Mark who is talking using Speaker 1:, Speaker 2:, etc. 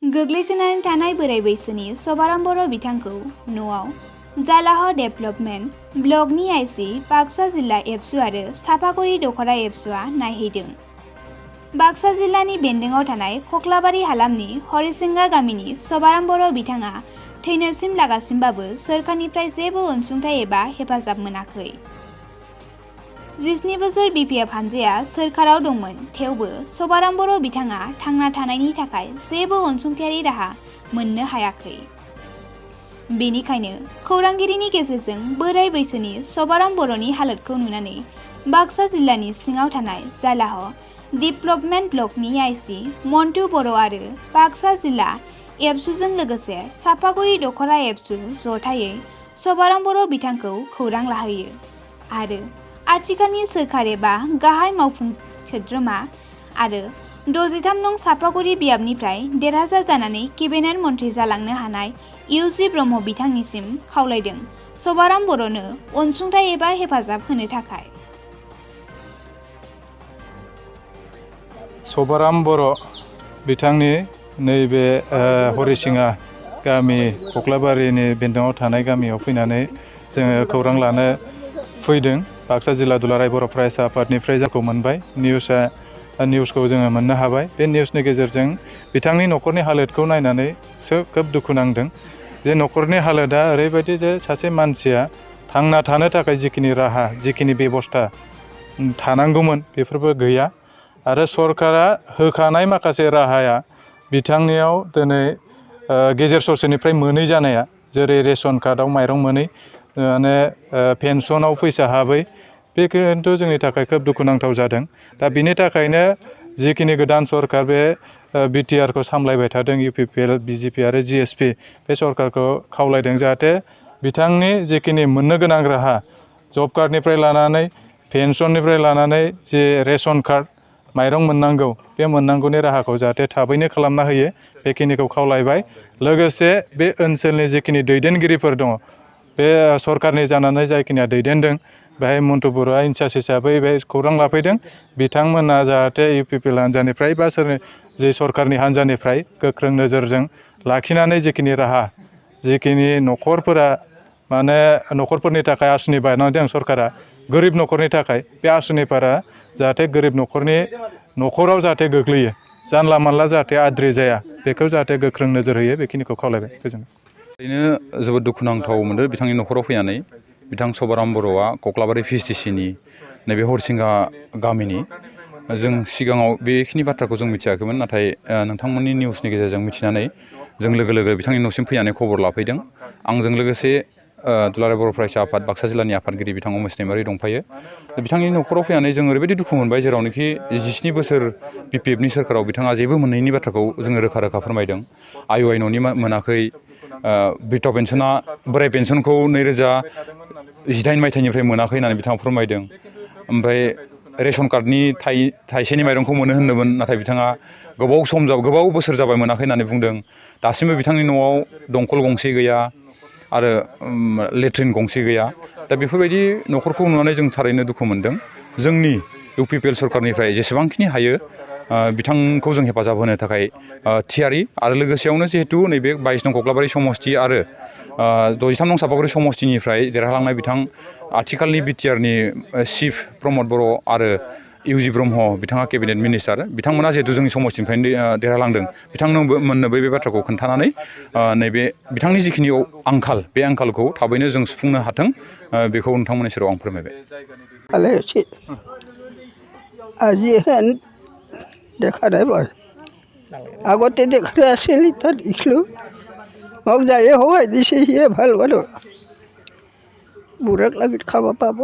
Speaker 1: गोग्लैसोनानै थानाय बोराय बैसोनि सभाराम बर' बिथांखौ न'आव जालाह डेभेलपमेन्ट ब्लकनि आइसि बाक्सा जिल्ला एबसु आरो सापागुरि दख'रा एबसुआ नायहैदों। बाक्सा जिल्लानि बेन्दोङाव थानाय खख्लाबारि हालामनि हरिसिंगा गामिनि सभाराम बर' बिथाङा थैनोसिम लागासिमबाबो सोरखारनिफ्राय जेबो अनसुंथाइ एबा हेफाजाब मोनाखै। 17 बोसोर बिपिएफ हानजाया सोरखाराव दंमोन, थेवबो सभाराम बर' बिथाङा थांना थानायनि थाखाय जेबो अनसुंथायारि राहा मोननो हायाखै। बेनिखायनो खौरांगिरिनि गेजेरजों बोराय बैसोनि सभाराम बर'नि हालोदखौ नुनानै बाक्सा जिल्लानि सिङाव थानाय जालाह डेभेलपमेन्ट ब्लकनि आइसि मन्टु बर' आरो बाक्सा जिल्ला एबसुजों लोगोसे सापागुरि दख'रा एबसु जथायै सभाराम बर' बिथांखौ खौरां लाहैयो आरो आथिखालनि सोरखार एबा गाहाय मावफुं सोद्रोमा आरो 63 नं सापागुरि बियाबनिफ्राय देरहासार जानानै केबिनेट मन्थ्रि जालांनो हानाय इउसि ब्रह्म बिथांनिसिम खावलायदों सभाराम बर'नो अनसुंथाइ एबा हेफाजाब होनो थाखाय।
Speaker 2: सभाराम बर' बिथांनि नैबे हरिसिंगा गामि खख्लाबारिनि बेन्दोङाव थानाय गामियाव फैनानै जोङो खौरां लानो फैदों। बाक्सा जिल्ला दुलाराय बर' फरायसा आफादनिफ्राय जोंखौ मोनबाय। निउसखौ जोङो मोननो हाबाय। बे निउसनि गेजेरजों बिथांनि न'खरनि हालोदखौ नायनानै खोब दुखु नांदों। जे न'खरनि हालोदा ओरैबायदि जे सासे मानसिया थांना थानो थाखाय जिखिनि राहा, जिखिनि बेबस्था थानांगौमोन बेफोरबो गैया आरो सरकारा होखानाय माखासे राहाया बिथांनियाव दिनै गेजेर ससेनिफ्राय मोनै जानाया, जेरै रेशन कार्डआव माइरं मोनै, माने पेन्सनाव फैसा हाबै, बे खिन्थु जोंनि थाखाय खोब दुखुनांथाव जादों। दा बिनि थाखायनो जिखिनि गोदान सरकार बे बिटिआरखौ सामलायबाय थादों इउपिपिएल, बिजेपि आरो जिएसपि, बे सरकारखौ खावलायदों जाहाथे बिथांनि जिखिनि मोननो गोनां राहा, जब कार्डनिफ्राय लानानै पेन्सननिफ्राय लानानै जे रेशन कार्ड माइरं मोननांगौ, बे मोननांगौनि राहाखौ जाहाथे थाबैनो खालामना होयो, बेखिनिखौ खावलायबाय। लोगोसे बे ओनसोलनि जिखिनि दैदेनगिरिफोर दङ, बे सरकारनि जानानै जायखिनिया दैदेनदों, बेहाय मन्टु बर'आ इनसार्ज हिसाबै बे खौरां लाफैदों। बिथांमोना जाहाथे इउपिपिएल हान्जानिफ्राय बा जे सरकारनि हान्जानिफ्राय गोख्रों नोजोरजों लाखिनानै जिखिनि राहा, जिखिनि न'खरफोरा माने न'खरफोरनि थाखाय आसुनि बानायदों सरकारा, गोरिब न'खरनि थाखाय बे आसुनिफोरा जाहाथे गोरिब न'खरनि न'खराव जाहाथे गोग्लैयो, जानला मानला जाहाथे आद्रि जाया, बेखौ जाहाथे गोख्रों नोजोर होयो, बेखिनिखौ खावलायबाय। गोजोन्थों।
Speaker 3: ओरैनो जोबोद दुखुनांथाव मोनदों बिथांनि न'खराव फैनानै। बिथां सभाराम बर'आ कख्लाबारि भिएचडिसिनि नैबे हरिसिंगा गामिनि। जों सिगाङाव बेखिनि बाथ्राखौ जों मिथियाखैमोन, नाथाय नोंथांमोननि निउसनि गेजेरजों मिथिनानै जों लोगो लोगो बिथांनि न'सिम फैनानै खबर लाफैदों। आंजों लोगोसे दुलाराय बर' फरायसा आफाद बाक्सा जिल्लानि आफादगिरि बिथां उमेश दैमारि दंफायो। बिथांनि न'खराव फैनानै जों ओरैबायदि दुखु मोनबाय, जेरावनोखि 17 बोसोर बिपिएफनि सोरखाराव बिथाङा जेबो मोनैनि बाथ्राखौ जोङो रोखा रोखा फोरमायदों। आइ न'नि मोनाखै, बिधवा पेन्सना, बोराय पेन्सनखौ 2018 मायथाइनिफ्राय मोनाखै होननानै बिथाङा फोरमायदों। ओमफ्राय रेशन कार्डनि थाइसेनि माइरंखौ मोनो होन्दोंमोन, नाथाय बिथाङा गोबाव बोसोर जाबाय मोनाखै होननानै बुंदों। दासिमबो बिथांनि न'आव दंखल गंसे गैया आरो लेट्रिन गंसे गैया। दा बेफोरबायदि न'खरखौ नुनानै जों थारैनो दुखु मोनदों। जोंनि इउपिपिएल सरकारनिफ्राय जेसेबांखिनि हायो बिथांखौ जों हेफाजाब होनो थाखाय थियारि, आरो लोगोसेयावनो जिहेतु नैबे 22 नं कख्लाबारि समस्ति आरो 63 नं सापागुरि समस्तिनिफ्राय देरहालांनाय बिथां आथिखालनि बिटिआरनि चिफ प्रमद बर' आरो इउजि ब्रह्म बिथाङा केबिनेट मिनिस्टार, बिथांमोना जिहेतु जोंनि समस्तिनिफ्रायनो देरहालांदों, बिथांमोननोबो बे बाथ्राखौ खोन्थानानै नैबे बिथांनि जिखिनि आंखाल, बे आंखालखौ थाबैनो जों सुफुंनो हाथों, बेखौ नोंथांमोननि सेराव आं फोरमायबाय।
Speaker 4: আজি হেন দেখা নাই মই, আগতে দেখা আছিল, এতিয়া দেখিলোঁ। মোক যায়ে সহায় দিছে, সিয়ে ভাল মানুহ, বুঢ়াক লাগি খাব পাব।